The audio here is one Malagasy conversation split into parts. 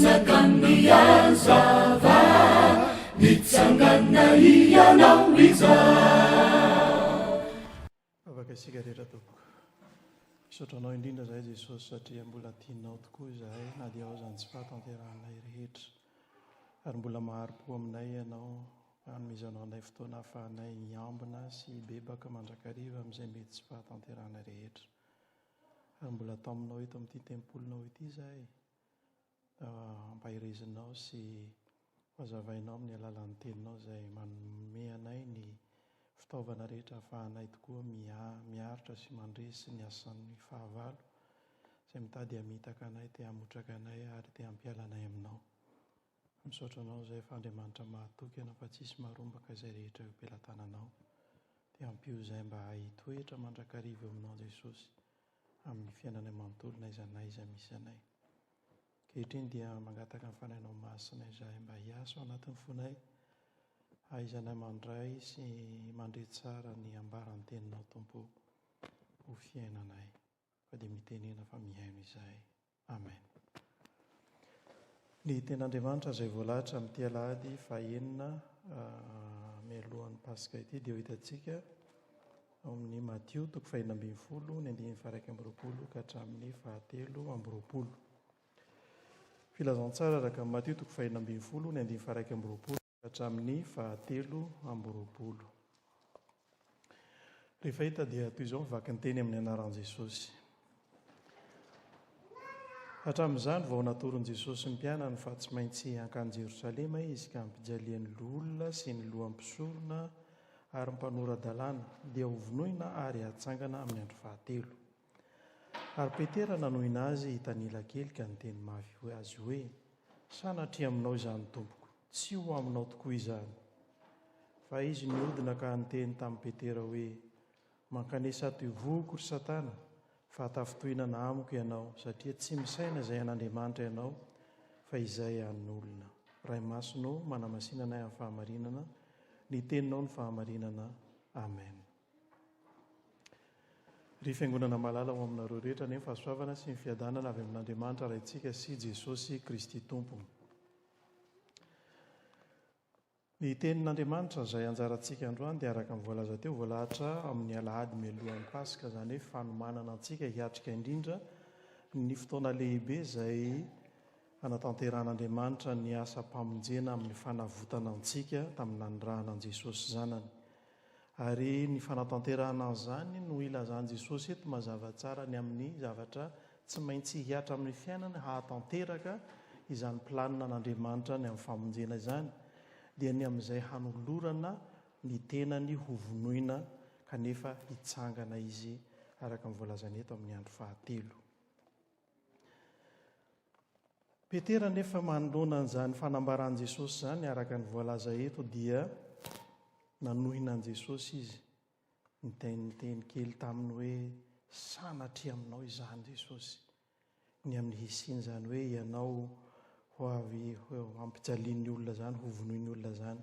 Mpanjakan'ny hazava, nitsangana Hianao izao. Vavaka isika rehetra tompoko. Misaotra anao indrindra izahay Jesosy satria mbola tianao tokoa izahay na dia ao aza ny tsy fahatanterahanay rehetra. Ary mbola mahari-po aminay Ianao ka anomezanao anay fotoana ahafahanay hiambina sy hibebaka mandrakariva amin'izay mety tsy fahatanterahanay rehetra. Ary mbola taominao eto amin'ity tempolinao ity izahay. Ampaherezinao sy Hazavainao amin'ny alalan'ny Teninao izay manome anay ny fitaovana rehetra ahafahanay tokoa miaritra sy mandresy ny asan'ny fahavalo izay mitady hamitaka anay, te hamotraka anay ary te hampiala anay Aminao. Misaotra Anao izay fa Andriamanitra mahatoky Ianao fa tsisy maharombaka izay rehetra eo am-pelatananao. Dia ampio izay mba hitoetra mandrakariva eo Aminao Jesosy amin'ny fiainanay manontolo n'aiza n'aiza misy anay. Ankehitriny dia mangataka ny Fanahinao Masina izahay mba hiasa ao anatin'ny fonay, hahaizanay mandray sy mandre tsara ny ambaran'ny Teninao Tompo ho fiainanay. Fa dia mitenena fa mihaino izahay. Amen. Ny Tenin'Andriamanitra izay voalahatra amin'ity alahady fahenina mialohan'ny Paska ity dia ho hitantsika ao amin'ny Matio toko fahenina ambin'ny folo ny andininy faha-21 ka hatramin'ny fahatelo amby roapolo. Filazantsara araka ny Matio toko fahenina ambin'ny folo ny andininy faha-21 ka hatramin'ny fahatelo amby roapolo. Rehefa hita dia toy izao ny vaky ny teny amin'ny anaran'i Jesosy. Hatramin'izany vao natoron'i Jesosy ny mpianany fa tsy maintsy hankany Jerosalema izy ka hampijalian'ny loholona sy ny lohan'ny mpisorona ary ny mpanora-dalàna, dia hovonoina ary hatsangana amin'ny andro fahatelo. Ary Petera nanohina azy hitanila kely ka niteny mafy azy hoe, Sanatria aminao izany, Tompoko, tsy ho aminao tokoa izany. Fa izy nihodina ka niteny tamin'i Petera hoe, Mankanesa ato ivohoko, ry Satana, fa tafintohinana amiko ianao, satria tsy misaina izay an'Andriamanitra ianao, fa izay an'olona. Ray Masina ô, manamasina anay amin'ny fahamarinana, ny teninao no fahamarinana. Amen. Ry Fiangonana malala, ho aminareo rehetra anie ny fahasoavana sy ny fiadanana avy amin'Andriamanitra Raintsika sy Jesosy Kristy Tompo. Ny Tenin'Andriamanitra izay anjarantsika androany dia araka ny voalaza teo, voalahatra amin'ny alahady mialohan'ny Paska, izany hoe fanomanana antsika hiatrika indrindra ny fotoana lehibe izay hanatanterahan'Andriamanitra ny asam-pamonjena amin'ny fanavotana antsika tamin'ny nanirahana an'i Jesosy Zanany. Ary ny fanatanterahana an'izany no ilazan'i Jesosy eto mazava tsara ny amin'ny zavatra tsy maintsy hihatra amin'ny fiainany hahatanteraka izany planina an'Andriamanitra ny amin'ny famonjena izany, dia ny amin'izay hanolorana ny tenany ho vonoina kanefa hitsangana izy araka ny voalazany eto amin'ny andro fahatelo. Petera anefa manoloana an'izany fanambaran'i Jesosy izany araka ny voalaza eto dia nanohina an'i Jesosy izy, niteniteny kely taminy hoe sanatria aminao izany Jesosy, ny amin'ny hisian'izany hoe ianao ho avy hampijalian'ny olona izany, hovonoin'ny olona izany.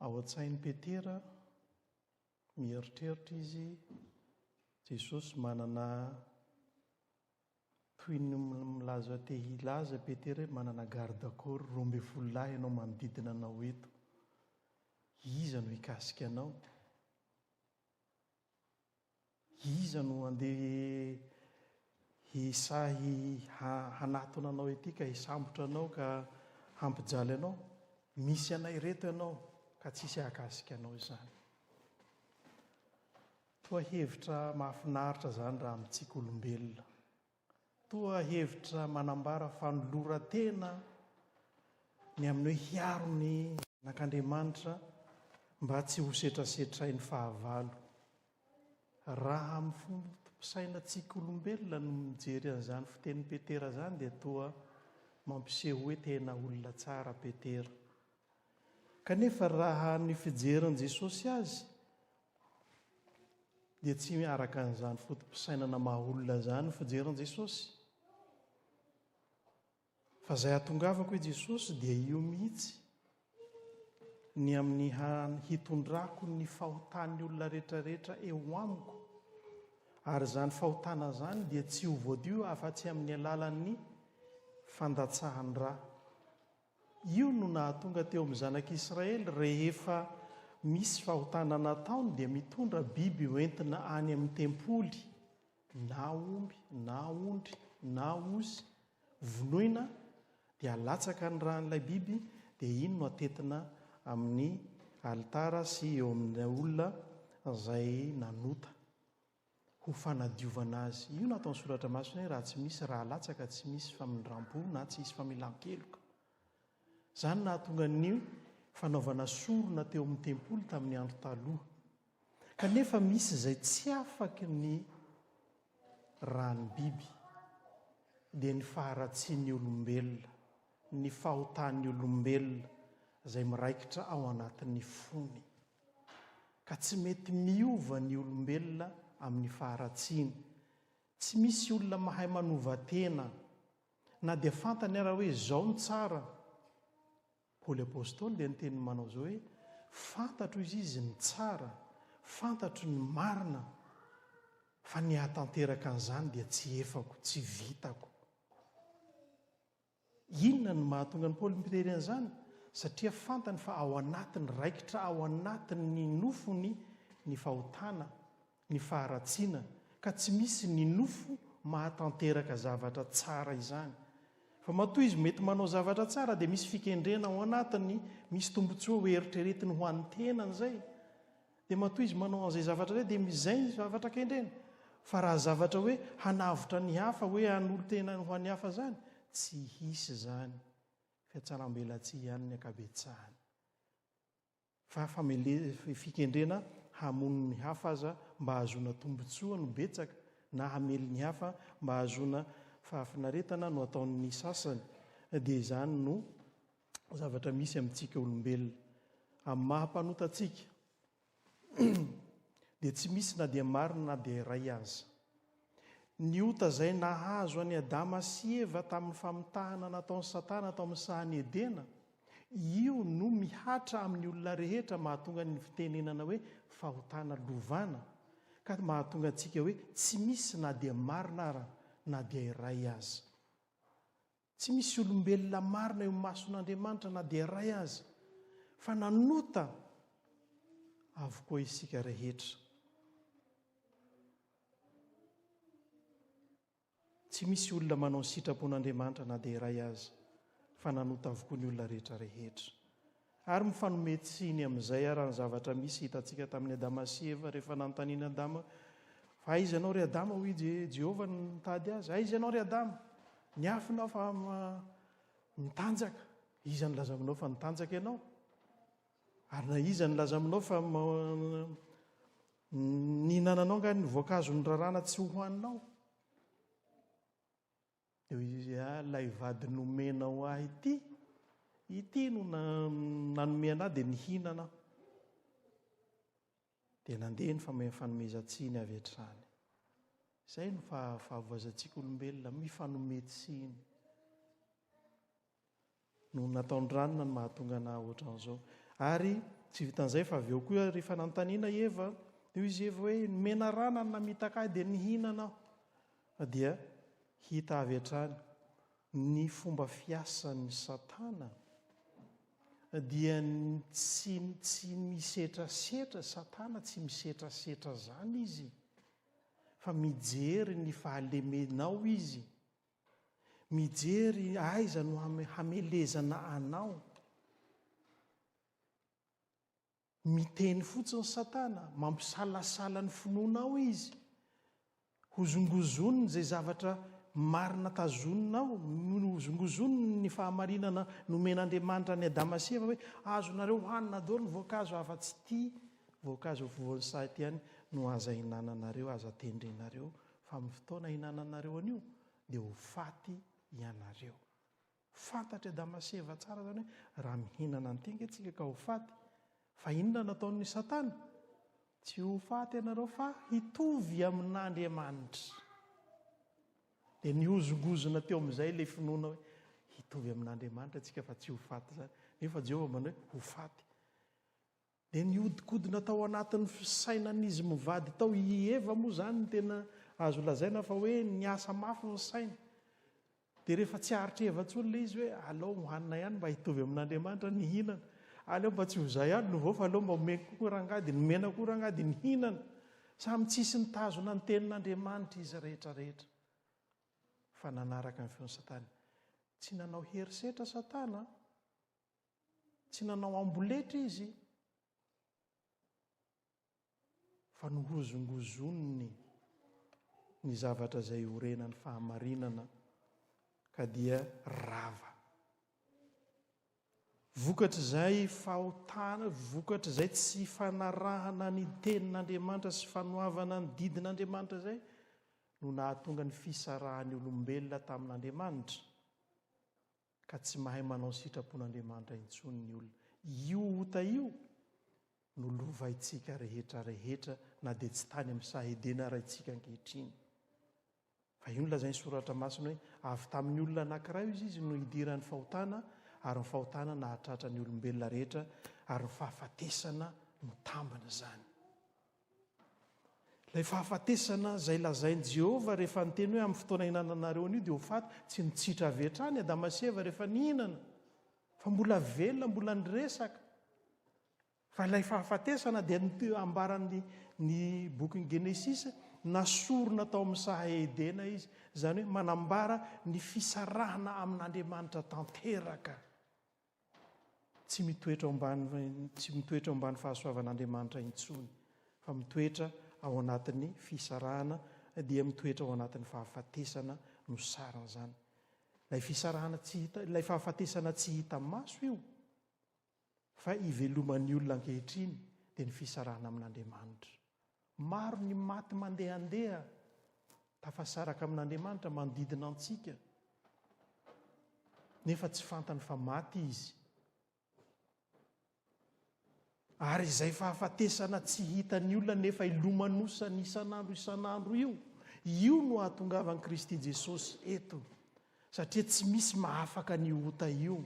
Ao an-tsain'i Petera, Mieritreritra izy, Jesosy manana toy ny milaza te hilaza Petera hoe manana garde corps 12 lahy ianao manodidina anao eto. Iza no hikasika anao? Iza no handeha hisahy hanatona anao ety ka hisambotra anao ka hampijaly anao? Misy anay ireto ianao ka tsisy hahakasika anao izany. Toa hevitra mahafinaritra izany raha amintsika olombelona. Toa hevitra manambara fanoloran-tena ny amin'ny hoe hiaro ny zanak'Andriamanitra mba tsy ho setrasetrain'ny fahavalo. Raha amin'ny foto-pisainantsika olombelona no mijery an'izany fitenin'i Petera izany dia toa mampiseho hoe tena olona tsara Petera. Kanefa raha ny fijerin'i Jesosy azy dia tsy araka an'izany foto-pisainana maha olona izany ny fijerin'i Jesosy. Fa izay hahatongavako i Jesosy dia io mihitsy ny amin'ny hitondrako ny fahotan'ny olona rehetrarehetra eo amiko. Ary izany fahotana izany dia tsy ho voadio afa-tsy amin'ny alalan'ny fandatsahan-dra. Io no nahatonga teo amin'ny zanak'Israely rehefa misy fahotana nataony dia mitondra biby hoentina any amin'ny tempoly, na omby, na ondry, na osy, vonoina dia alatsaka ny ràn'ilay biby dia iny no atetina amin'ny alitara sy eo amin'ny olona izay nanota ho fanadiovana azy. Io no ataon'ny soratra masina hoe raha tsy misy rà alatsaka tsy misy famindram-po na tsy hisy famelan-keloka. Izany nahatonga ny fanaovana sorona teo amin'ny tempoly tamin'ny andro taloha. Kanefa misy izay tsy afaky ny ràn'ny biby, dia ny faharatsian'ny olombelona, ny fahotan'ny olombelona izay miraikitra ao anatin'ny fony. Ka tsy mety miova ny olombelona amin'ny faharatsiany. Tsy misy olona mahay manova tena, na dia fantany ara hoe izao no tsara, Paoly Apostoly dia niteny manao izao hoe, Fantatro izy izy ny tsara, fantatro ny marina, fa ny hahatanteraka an'izany dia tsy efako, tsy vitako. Inona no mahatonga an'i Paoly miteny an'izany? Satria fantany fa ao anatiny, raikitra ao anatin'ny nofony ny fahotana, ny faharatsiana, ka tsy misy ny nofo mahatanteraka zavatra tsara izany. Fa matoa izy mety manao zavatra tsara dia misy fikendrena ao anatiny, misy tombontsoa ho eritreretiny ho an'ny tenany izay. Dia matoa izy manao an'izay zavatra izay dia izay ny zavatra kendrena. Fa raha zavatra hoe hanavotra ny hafa, hoe hanolo-tena ho an'ny hafa izany, tsy hisy izany. Fihatsarambelatsihy ihany ny ankabetsahany. Fa fikendrena hamono ny hafa aza mba hahazoana tombontsoa no betsaka, na hamely ny hafa mba hahazoana fahafinaretana no ataon'ny sasany, dia izany no zavatra misy amintsika olombelona. Amin'ny maha mpanota antsika, dia tsy misy na dia marina na dia iray aza. Ny ota izay nahazo an'i Adama sy Eva tamin'ny famitahana nataon'i Satana tao amin'ny sahan'i Edena, io no mihatra amin'ny olona rehetra mahatonga ny fitenenana hoe fahotana lovana, ka mahatonga antsika hoe tsy misy na dia marina ara na dia iray aza. Tsy misy olombelona marina eo imason'Andriamanitra na dia iray aza, fa nanota avokoa isika rehetra. Tsy misy olona manao ny sitrapon'Andriamanitra na dia iray aza, fa nanota avokoa ny olona rehetra rehetra. Ary mifanome tsiny amin'izay ara ny zavatra misy hitantsika tamin'i Adama sy Eva rehefa nanontanian'i Adama fa aiza ianao ry Adama hoy i Jehovah nitady azy. Aiza ianao ry Adama? Niafina aho fa mitanjaka. Iza nilaza aminao fa nitanjaka ianao? Ary na iza nilaza aminao fa nihinananao nga ny voankazo nirarana tsy hohaninao? Dia hoy izy, ah, ilay vady nomenao ahy ity, ity no nanome an'ahy dia nihinana aho. Dia nandeha ny fanomezan-tsiny avy hatrany. Izay no fahavoazantsika olombelona, mifanome tsiny. No nataon'i ranona no mahatonga anah ohatran'izao. Ary tsy vitan'izay fa avy eo koa rehefa nanontaniana i Eva, dia hoy izy Eva hoe ny menarana no namitaka ahy dia nihinana aho. Fa dia hita avy hatrany ny fomba fiasan'ny satana dia tsy tsy misetrasetra, satana tsy misetrasetra zany izy fa mijery ny fahalemenao izy. Mijery aiza no hamelezana anao. Miteny fotsiny Satana, mampisalasala ny finoanao izy. Hozongozoniny izay zavatra marina tazoninao, hozongozoniny ny fahamarinana nomen'Andriamanitra an'i Adama sy Eva hoe azonareo hanina daholo ny voankazo afa-tsy ity voankazo afovoan'ny saha ity ihany no aza hinananareo, aza tendrenareo fa amin'ny fotoana hinananareo an'io dia ho faty ianareo. Fantatr'i Adama sy Eva tsara izany hoe raha mihinana an'ity ange tsika ka ho faty. Fa inona nataon'i Satana? Tsy ho faty ianareo fa hitovy amin'Andriamanitra. Dia nihozongozona teo amin'izay ilay finoana hoe hitovy amin'Andriamanitra tsika fa tsy ho faty izany. Nefa Jehovah manao hoe ho faty. Dia nihodinkodina tao anatin'ny fisainan'izy mivady tao, i Eva moa izany no tena azo lazaina fa hoe niasa mafy ny sainy. Dia rehefa tsy aritra Eva intsony ilay izy hoe aleo hohanina ihany mba hitovy amin'Andriamanitra nihinana. Aleo mba tsy ho izaho ihany no voa fa aleo mba omeko koa rangahy dia nomena koa rangahy dia nihinana. Samy tsisy nitazona ny tenin'Andriamanitra izy rehetra rehetra fa nanaraka ny feon'i Satana. Tsy nanao herisetra Satana, tsy nanao amboletra izy. Fa nohozongozoniny ny zavatra izay iorenan'ny fahamarinana ka dia rava. Vokatr'izay fahotana, vokatr'izay tsy fanarahana ny tenin'Andriamanitra sy fanoavana ny didin'Andriamanitra izay no nahatonga ny fisarahan'ny olombelona tamin'Andriamanitra. Ka tsy mahay manao ny sitrapon'Andriamanitra intsony ny olona. Io ota io no lovaintsika rehetra rehetra na dia tsy tany amin'ny saha Edena ara isika ankehitriny. Fa io no lazain'ny Soratra Masina hoe avy tamin'ny olona anankiray izy izy no idiran'ny fahotana ary ny fahotana nahatratra ny olombelona rehetra ary ny fahafatesana no tambin'izany. Ilay fahafatesana izay lazain'i Jehovah rehefa niteny hoe amin'ny fotoana ihinananareo an'io dia ho faty, tsy nitsitra avy hatrany Adama sy Eva rehefa nihinana, fa mbola velona, mbola niresaka. Fa ilay fahafatesana dia ambaran'ny ny bokin'ny Genesisy, nasorina tao amin'ny saha Edena izy, izany hoe manambara ny fisarahana amin'Andriamanitra tanteraka. Tsy mitoetra ao ambany tsy mitoetra ao ambany fahasoavan'Andriamanitra intsony fa mitoetra ao anatin'ny fisarahana dia mitoetra ao anatin'ny fahafatesana no sarin'izany. Ilay fisarahana tsy hita, ilay fahafatesana tsy hita maso io fa iveloman'ny olona ankehitriny dia ny fisarahana amin'Andriamanitra. Maro ny maty mandehandeha tafasaraka amin'Andriamanitra manodidina antsika, nefa tsy fantany fa maty izy. Ary izay fahafatesana tsy hitan'ny olona nefa ilomanosany isan'andro isan'andro io, io no ahatongavan'i Kristy Jesosy eto, satria tsy misy mahafaka an'io ota io.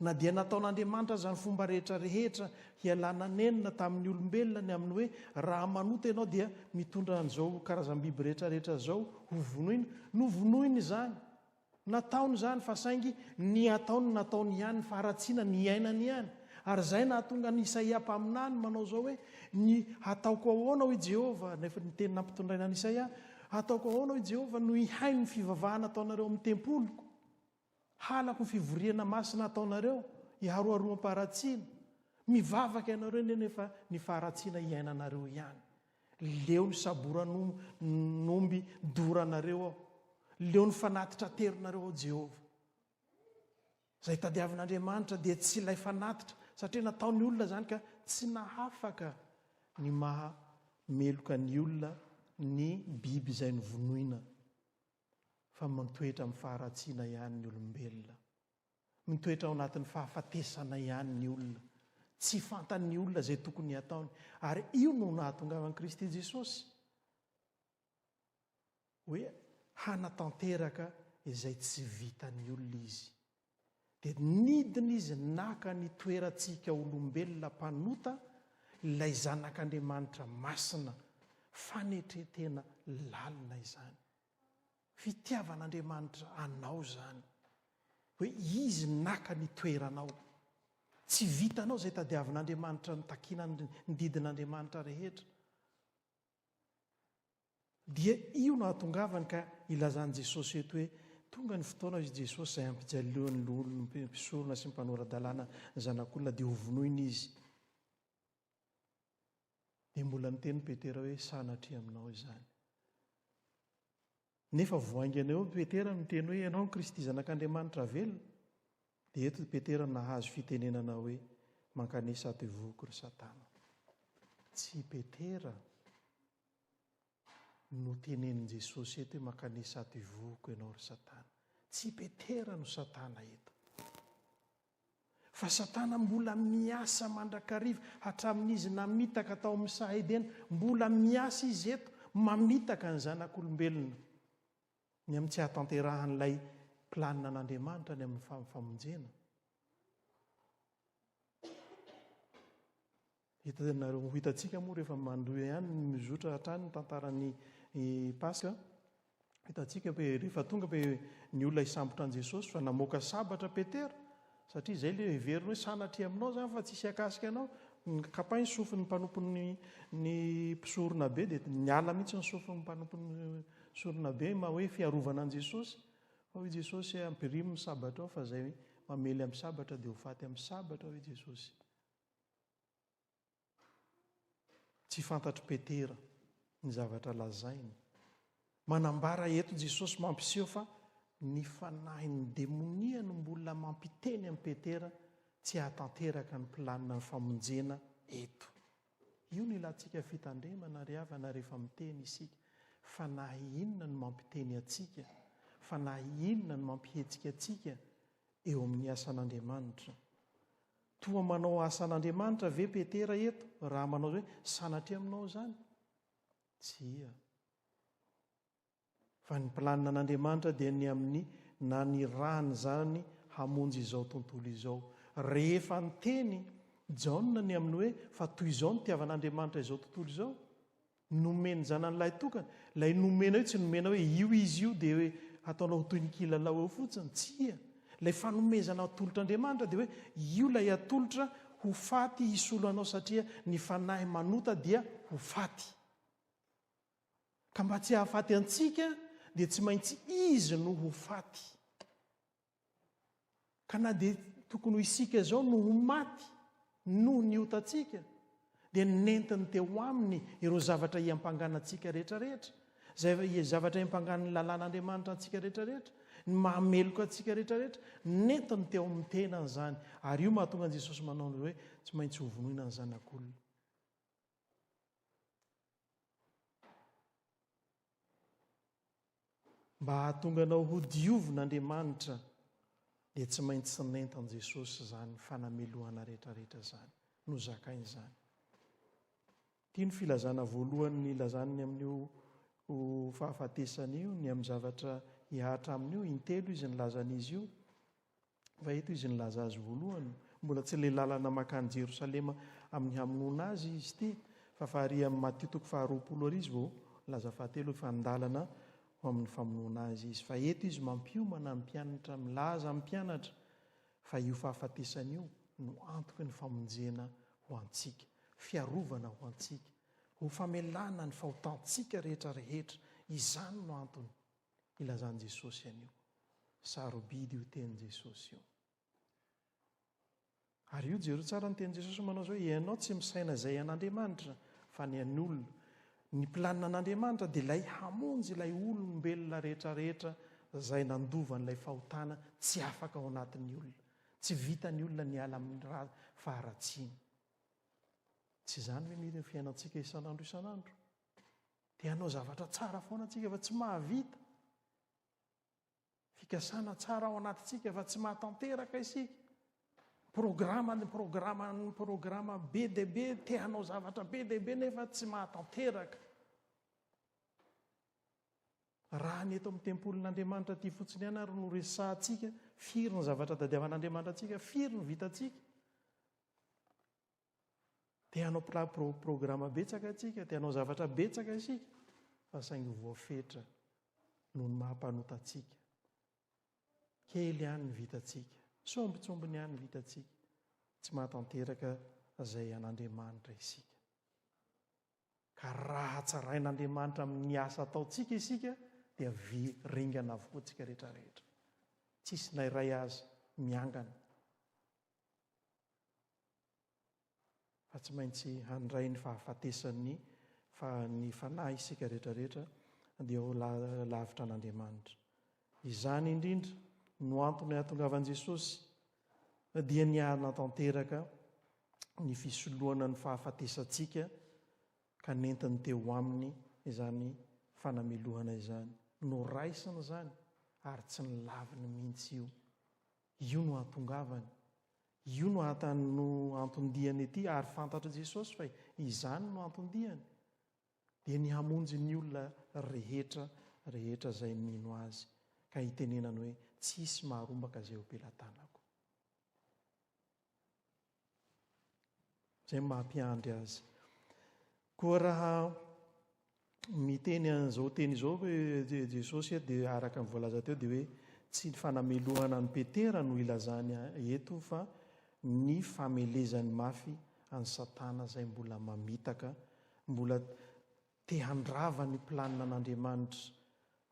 Na dia nataon'Andriamanitra aza ny fomba rehetra rehetra hialana nenina tamin'ny olombelona ny amin'ny hoe raha manota ianao dia mitondra an'izao karazam-biby rehetra rehetra izao ho vonoina, novonoiny izany. Nataony izany fa saingy ny ataony nataony ihany, ny faharatsiana niainany ihany. Ary izay nahatonga an'i Isaia mpaminany manao izao hoe, Ny hataoko ahoana hoy Jehovah, nefa ny teny nampitondraina an'i Isaia, hataoko ahoana hoy Jehovah no hihaino ny fivavahana ataonareo amin'ny tempoliko? Halako ny fivoriana masina ataonareo, iharoharoam-paharatsiana. Mivavaka ianareo anie nefa ny faharatsiana iainanareo ihany. Leo ny saboran'omby doranareo aho. Leo ny fanatitra aterinareo aho Jehovah. Izay tadiavin'Andriamanitra dia tsy ilay fanatitra, satria nataon'ny olona izany ka tsy nahafaka ny maha meloka ny olona ny biby izay novonoina. fa mitoetra amin'ny faharatsiana ihany ny olombelona. Mitoetra ao anatin'ny fahafatesana ihany ny olona. Tsy fantan'ny olona izay tokony hataony. Ary io no nahatongavan'i Kristy Jesosy hoe hanatanteraka izay tsy vitan'ny olona izy. Dia nidina izy naka ny toerantsika olombelona mpanota, ilay Zanak'Andriamanitra masina. Fanetren-tena lalina izany. Fitiavan'Andriamanitra anao izany. Hoe izy naka ny toeranao. Tsy vitanao izay tadiavin'Andriamanitra nitakiana ny didin'Andriamanitra rehetra. Dia io no ahatongavany ka ilazan'i Jesosy eto hoe, Tonga ny fotoana, hoy Jesosy, izay hampijalian'ny loholon'ny mpisorona sy ny mpanora-dalàna ny Zanak'olona, dia hovonoina izy. Dia mbola niteny Petera hoe, Sanatria aminao izany. Nefa vao haingana eo Petera niteny hoe, Ianao no Kristy Zanak'Andriamanitra velona. Dia eto Petera nahazo fitenenana hoe, Mankanesa ato ivohoko ry Satana. Tsy i Petera no tenenin'i Jesosy eto hoe mankanesa ato ivohoko ianao ry Satana. Tsy i Petera no Satana eto. Fa Satana mbola miasa mandrakariva hatramin'izy namitaka tao amin'ny saha Edena, mbola miasa izy eto mamitaka ny zanak'olombelona ny amin'ny tsy hahatanterahan'ilay planina an'Andriamanitra ny amin'ny famonjena. Hitanareo, ho hitantsika moa rehefa mandoha ihany ny mizotra hatrany ny tantaran'ny ny Paska, hitantsika hoe rehefa tonga hoe ny olona hisambotra an'i Jesosy fa namoaka sabatra Petera, satria izay ilay heveriny hoe sanatria aminao izany fa tsisy hakasika anao. Kapainy sofin'ny mpanompon'ny ny mpisorona be dia niala mihitsy ny sofin'ny mpanompon'ny mpisorona be ma hoe fiarovana an'i Jesosy. Fa hoy Jesosy, ampirimo ny sabatrao fa izay mamely amin'ny sabatra dia ho faty amin'ny sabatra hoy Jesosy. Tsy fantatr'i Petera ny zavatra lazainy. Manambara eto Jesosy mampiseho fa ny fanahin'ny demonia no mbola mampiteny amin'i Petera tsy hahatanteraka ny planina ny famonjena eto. Io no ilantsika fitandremana ry havana rehefa miteny isika. Fanahy inona no mampiteny antsika? Fanahy inona no mampihetsika antsika eo amin'ny asan'Andriamanitra? Toa manao asan'Andriamanitra ve Petera eto raha manao hoe sanatria aminao izany? Tsia. Fa ny planina an'Andriamanitra dia ny amin'ny nanirahany izany hamonjy izao tontolo izao. Rehefa niteny Jaona ny amin'ny hoe fa toy izao no tiavan'Andriamanitra izao tontolo izao, nomeny zanany lahy tokana, ilay nomena io tsy nomena hoe io izy io dia hoe ataonao ho toy ny kilalao eo fotsiny, tsia. Ilay fanomezana atolotr'Andriamanitra dia hoe io ilay atolotra ho faty hisolo anao satria ny fanahy manota dia ho faty. Ka mba tsy hahafaty antsika dia tsy maintsy izy no ho faty. Ka na dia tokony ho isika izao no ho maty noho ny otantsika, dia nentiny teo aminy ireo zavatra hiampangana antsika rehetrarehetra, izay zavatra hiampangan'ny lalàn'Andriamanitra antsika rehetrarehetra, ny mahameloka antsika rehetrarehetra, nentiny teo amin'ny tenany izany. Ary io mahatonga an'i Jesosy manao ny hoe tsy maintsy hovonoina ny Zanak'olona. Mba hahatonga anao ho diovin'Andriamanitra dia tsy maintsy nentan'i Jesosy izany fanamelohana rehetrarehetra izany, nozakainy izany. Ity no filazana voalohany nilazany ny amin'io fahafatesana io, ny amin'ny zavatra hihatra aminy io, intelo izy nilaza an'izy io. Fa eto izy nilaza azy voalohany. Mbola tsy ilay lalana mankany Jerosalema amin'ny hamonoana azy izy ity, fa fa ary amin'ny Matio toko faharoapolo ary izy vao nilaza fahatelo hoe fa an-dalana ho amin'ny famonoana azy izy. Fa eto izy mampiomana ny mpianatra, milaza amin'ny mpianatra fa io fahafatesana io no antoky ny famonjena ho antsika, fiarovana ho antsika, ho famelana ny fahotantsika rehetra rehetra. Izany no antony ilazan'i Jesosy an'io. Sarobidy io tenin'i Jesosy io. Ary io jereo tsara ny tenin'i Jesosy manao izao, ianao tsy misaina izay an'Andriamanitra fa ny an'olona. Ny planina an'Andriamanitra dia ilay hamonjy ilay olombelona rehetra rehetra izay nandova an'ilay fahotana tsy afaka ao anatin'ny olona. Tsy vitan'ny olona ny hiala amin'ny faharatsiana. Tsy izany ve mihitsy ny fiainantsika isan'andro isan'andro? Te hanao zavatra tsara foana tsika fa tsy mahavita. Fikasana tsara ao anatintsika fa tsy mahatanteraka isika. Programa ny programa ny programa be dia be, te hanao zavatra be dia be nefa tsy mahatanteraka. Raha ny eto amin'ny tempolin'Andriamanitra aty fotsiny ihany ary no resahantsika, firy ny zavatra tadiavan'Andriamanitra antsika, firy ny vitantsika. Te hanao programa betsaka isika, te hanao zavatra betsaka isika, fa saingy voafetra noho ny maha mpanota antsika. Kely ihany ny vitantsika, sombintsombiny ihany ny vitantsika. Tsy mahatanteraka izay an'Andriamanitra isika. Ka raha tsarain'Andriamanitra amin'ny asa ataontsika isika dia vy ringana avokoa tsika rehetra rehetra. Tsisy na iray aza miangana. Fa tsy maintsy handray ny fahafatesan'ny fa ny fanahy isika rehetra rehetra dia ho lavitra an'Andriamanitra. Izany indrindra no antony hahatongavan'i Jesosy dia ny hanatanteraka ny fisoloana ny fahafatesantsika ka nentiny teo aminy izany fanamelohana izany. Noraisiny izany ary tsy nolaviny mihitsy io. Io no hahatongavany. Io no no anton-diany ety ary fantatr'i Jesosy fa izany no anton-diany. Dia ny hamonjy ny olona rehetra rehetra izay mino Azy ka hitenenany hoe tsy hisy maharombaka izay eo am-pelatanako. Izay no maha-mpiandry azy. Koa raha Miteny an'izao teny izao Jesosy eto dia araka ny voalaza teo dia hoe tsy ny fanamelohana an'i Petera no ilazany eto fa ny famelezany mafy an'i Satana izay mbola mamitaka, mbola te handrava ny planina an'Andriamanitra.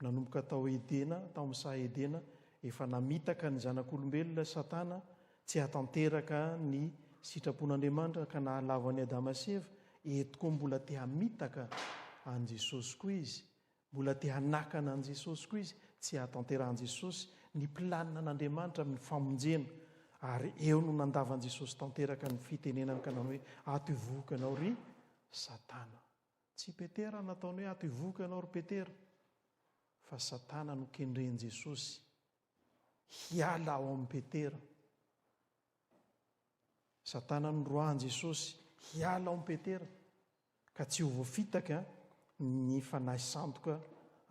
Nanomboka tao Edena, tao amin'ny saha Edena, efa namitaka ny zanak'olombelona Satana tsy hahatanteraka ny sitrapon'Andriamanitra ka nahalavo an'i Adama sy Eva, eto koa mbola te hamitaka an'i Jesosy koa izy, mbola te hanakana an'i Jesosy koa izy tsy hahatanterahan'i Jesosy ny planina an'Andriamanitra amin'ny famonjena, ary eo no nandavan'i Jesosy tanteraka ny fitenenany ka nanao hoe ato ivohoko ianao ry Satana. Tsy Petera nataony hoe ato ivohoko ianao ry Petera, fa Satana no kendren'i Jesosy hiala ao amin'i Petera. Satana noroahan'i Jesosy hiala ao amin'i Petera, ka tsy ho voafitaka ny fanahy sandoka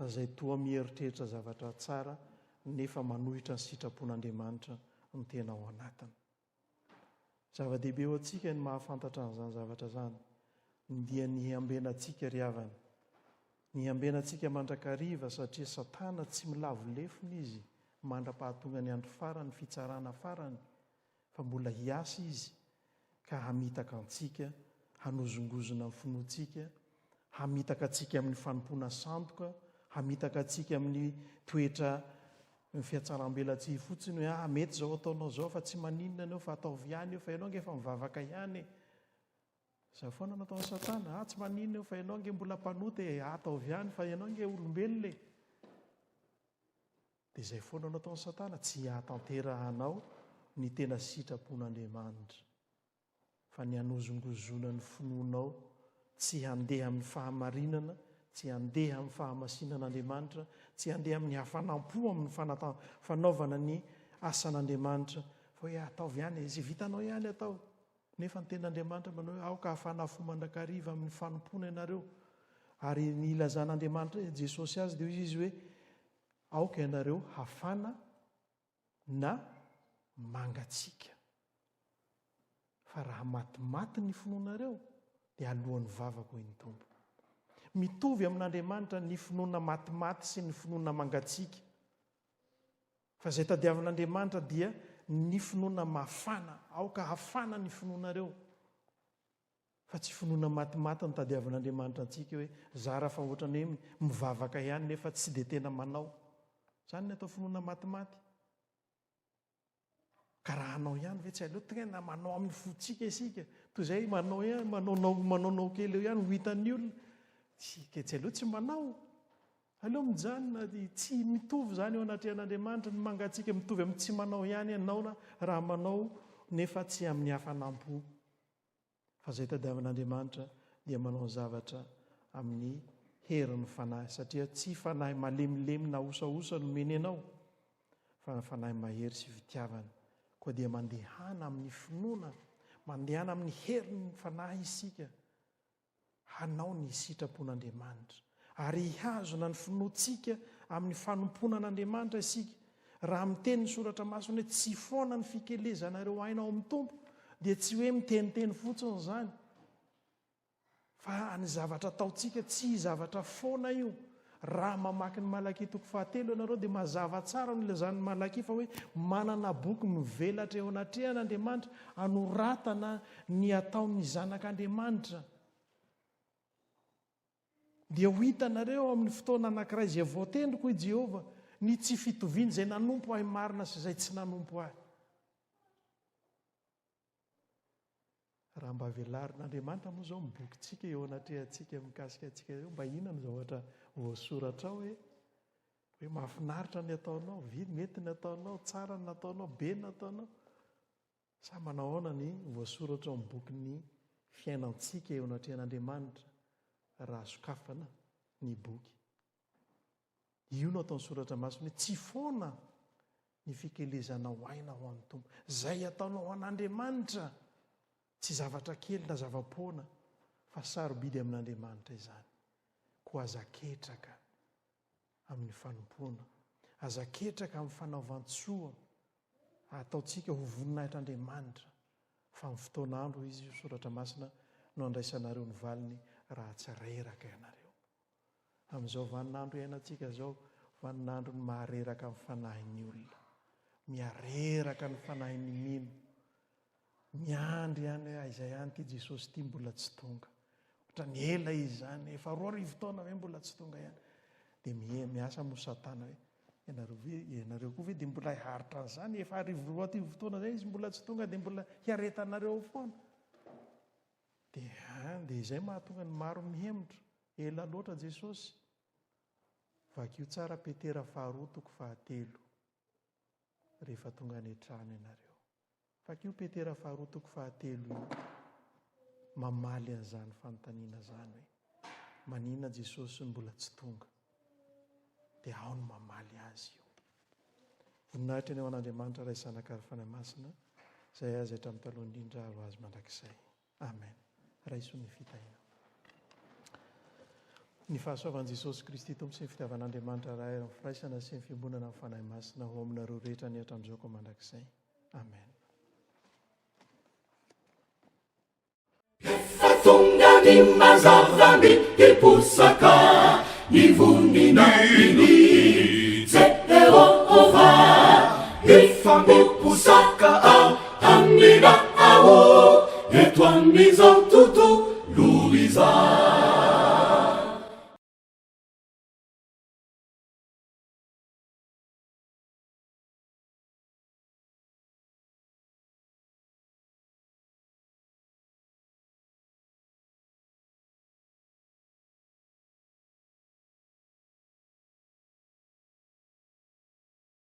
izay toa mieritreritra zavatra tsara nefa manohitra ny sitrapon'Andriamanitra ny tena ao anatiny. Zava-dehibe ho antsika ny mahafantatra an'izany zavatra izany, dia ny hiambenantsika ry havana. Ny hiambenantsika mandrakariva satria Satana tsy milavo lefona izy mandra-pahatonga ny andro farany, fitsarana farany, fa mbola hiasa izy ka hamitaka antsika, hanozongozona ny finoantsika, hamitaka antsika amin'ny fanompoana sandoka, hamitaka antsika amin'ny toetra Ny fihatsarambelatsihy fotsiny hoe ah mety izao ataonao izao fa tsy maninona anao fa ataovy ihany io fa ianao ange efa mivavaka ihany e. Izay foana no ataon'i Satana, ah tsy maninona io fa ianao ange mbola mpanota e, ah, ataovy ihany fa ianao ange olombelona e. Dia izay foana no ataon'i Satana, tsy hahatanterahanao ny tena sitrapon'Andriamanitra. fa ny hanozongozona ny finoanao tsy handeha amin'ny fahamarinana, tsy handeha amin'ny fahamasinan'Andriamanitra, tsy handeha amin'ny hafanam-po amin'ny fanaovana ny asan'Andriamanitra, fa hoe ataovy ihany e, izay vitanao ihany atao. Nefa ny tenin'Andriamanitra manao hoe aoka hafana fo mandrakariva amin'ny fanompoana ianareo. Ary ny ilazan'Andriamanitra Jesosy azy dia hoy izy hoe aoka ianareo hafana na mangatsiaka. Fa raha matimaty ny finoanareo, dia alohan'ny vavako, hoy ny Tompo. Mitovy amin'Andriamanitra ny finoana matimaty sy ny finoana mangatsiaka. Fa izay tadiavin'Andriamanitra dia ny finoana mafana. Aoka hafana ny finoanareo. Fa tsy finoana matimaty no tadiavin'Andriamanitra antsika hoe zara fa ohatran'ny hoe mivavaka ihany nefa tsy dia tena manao. Izany ny atao finoana matimaty. Ka raha hanao ihany ve tsy aleo tena manao amin'ny fontsika isika toy izay manao ihany manaonao manaonao kely eo ihany ho hitan'ny olona. Tsy tsy aleo tsy manao. Aleo mijanona tsy mitovy izany eo anatrehan'Andriamanitra ny mangatsiaka mitovy amin'ny tsy manao ihany ianao na raha manao nefa tsy amin'ny hafanam-po. Fa izay tadiavin'Andriamanitra dia manao zavatra amin'ny herin'ny Fanahy, satria tsy fanahy malemilemy na osaosa no omeny anao, fa fanahy mahery sy fitiavana. Koa dia mandehana amin'ny finoana, mandehana amin'ny herin'ny Fanahy isika, hanao ny sitrapon'Andriamanitra, ary hihazona ny finoantsika amin'ny fanompoana an'Andriamanitra isika. Raha miteny ny Soratra Masina hoe tsy foana ny fikelezanareo aina ao amin'ny Tompo, dia tsy hoe miteniteny fotsiny izany, fa ny zavatra ataontsika tsy zavatra foana io. Raha mamaky ny Malakia toko fahatelo ianareo dia mazava tsara ny ilazan'ny Malakia fa hoe manana boky mivelatra eo anatrehan'Andriamanitra anoratana ny ataon'ny zanak'Andriamanitra. Dia ho hitanareo amin'ny fotoana anankiray izay voatendriko, hoy Jehovah, ny tsy fitovian'izay nanompo ahy marina sy izay tsy nanompo ahy. Raha mba velarin'Andriamanitra moa izao ny bokintsika eo anatrehantsika mikasika antsika eo, mba inona no zavatra voasoratra ao e? Hoe mahafinaritra ny ataonao, vy, mety ny ataonao, tsara ny nataonao, be ny nataonao. Sa manao ahoana ny voasoratra ao amin'ny bokin'ny fiainantsika eo anatrehan'Andriamanitra raha sokafana ny boky? Io no ataon'ny Soratra Masina hoe tsy foana ny fikelezanao aina ho an'ny Tompo. Izay ataonao ho an'Andriamanitra, tsy zavatra kely na zava-poana, fa sarobidy amin'Andriamanitra izany. Koa aza ketraka amin'ny fanompoana, aza ketraka amin'ny fanaovan-tsoa ataontsika ho voninahitr'Andriamanitra, fa amin'ny fotoana andro, hoy izy, Soratra Masina, no handraisanareo ny valiny raha tsy reraka ianareo. Amin'izao vaninandro iainantsika izao, vaninandron'ny mahareraka ny fanahin'ny olona. Mihareraka ny fanahin'ny mino. Miandry ihany hoe aiza ihany ity Jesosy ity mbola tsy tonga. Ohatran'ny ela izy izany, efa 2000 taona ve mbola tsy tonga ihany. Dia miasa moa Satana hoe, ianareo ve, ianareo koa ve dia mbola hiharitra an'izany? Efa 2002 taona izay izy mbola tsy tonga dia mbola hiaretanareo ao foana. Dia, dia izay mahatonga ny maro mihemotra. Ela loatra Jesosy. Vakio tsara Petera faharoa toko fahatelo rehefa tonga any an-trano ianareo. Vakio Petera faharoa toko fahatelo io mamaly an'izany fanontaniana izany hoe maninona Jesosy no mbola tsy tonga. Dia ao no mamaly azy io. Voninahitra ny ho an'Andriamanitra Ray Zanaka ary Fanahy Masina, izay azy hatramin'ny taloha indrindra ary ho azy mandrakizay. Amen. Raiso ny fitahiana. Ny fahasoavan'i Jesosy Kristy Tompo sy ny fitiavan'Andriamanitra Ray ary ny firaisana sy ny fiombonana amin'ny Fanahy Masina ho aminareo rehetra ny hatramin'izao ka mandrakizay. Amen. Efa tonga ny mazava miposaka ny voninahiny Jehovah. Efa miposaka aminao eto amin'izao tontolo izao.